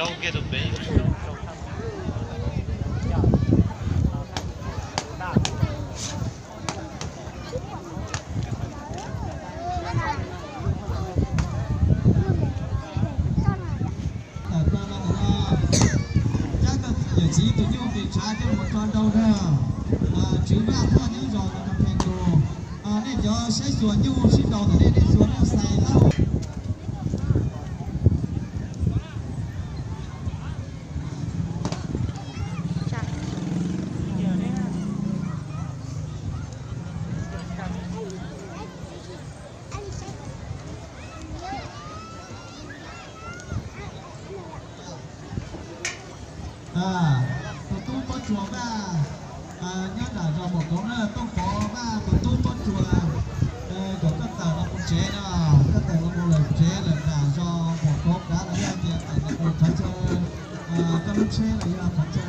Tawm plaws los ntawm no, cab koj yawm txiv tus nyuj tus tshav coj mus tso rau na. Tswv Vaj Thoj Nyob Zos Los Rog Phees Tus, nej cov saib xyuas nyuj sib nraus ntawm nej, nej xyuas nej xais lauj. Tus tub Pob Tsuas Vaj, nyob nram zos Muam Koob na, Tooj Pov Vaj tus tub Pob Tsuas, kom koj tawm los mus tsev no, koj tawm los mus lawm tsev lawm nram zos Muam Koob kav los yog tias tawm los mus qhov chaw, koj lub tsheb los yog qhov chaw